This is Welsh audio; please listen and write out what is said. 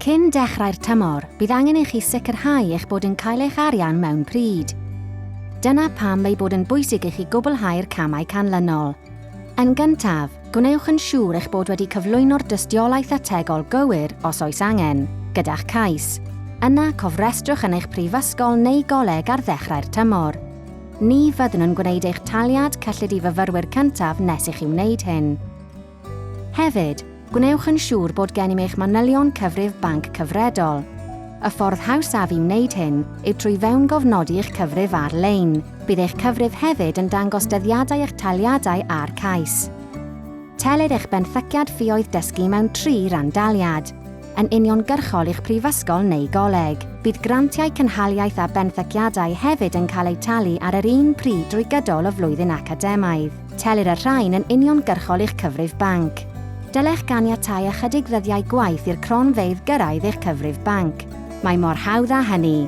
Cyn dechrau'r tymor, bydd angen i chi sicrhau eich bod yn cael eich arian mewn pryd. Dyna pam ei bod yn bwysig i chi gwblhau'r camau canlynol. Yn gyntaf, gwnewch yn siŵr eich bod wedi cyflwyno'r dystiolaeth ategol gywir, os oes angen, gyda'ch cais. Yna, cofrestrwch yn eich prifysgol neu goleg ar ddechrau'r tymor. Ni fyddwn yn gwneud eich taliad cyllid i fyfyrwyr cyntaf nes i chi wneud hyn. Hefyd, gwnewch yn siŵr bod gennym eich manylion cyfrif banc cyfredol. Y ffordd hawsaf i wneud hyn yw trwy fewngofnodi eich cyfrif ar-lein. Bydd eich cyfrif hefyd yn dangos dyddiadau eich taliadau a'r cais. Telir eich benthyciad ffioedd dysgu mewn tri rhandaliad, yn uniongyrchol i'ch prifysgol neu goleg. Bydd grantiau cynhaliaeth a benthyciadau hefyd yn cael eu talu ar yr un pryd drwy gydol y flwyddyn academaidd. Telir y rhain yn uniongyrchol i'ch cyfrif banc. Dylech ganiatáu ychydig ddyddiau gwaith i'r cronfeydd gyrraedd eich cyfrif banc. Mae mor hawdd â hynny.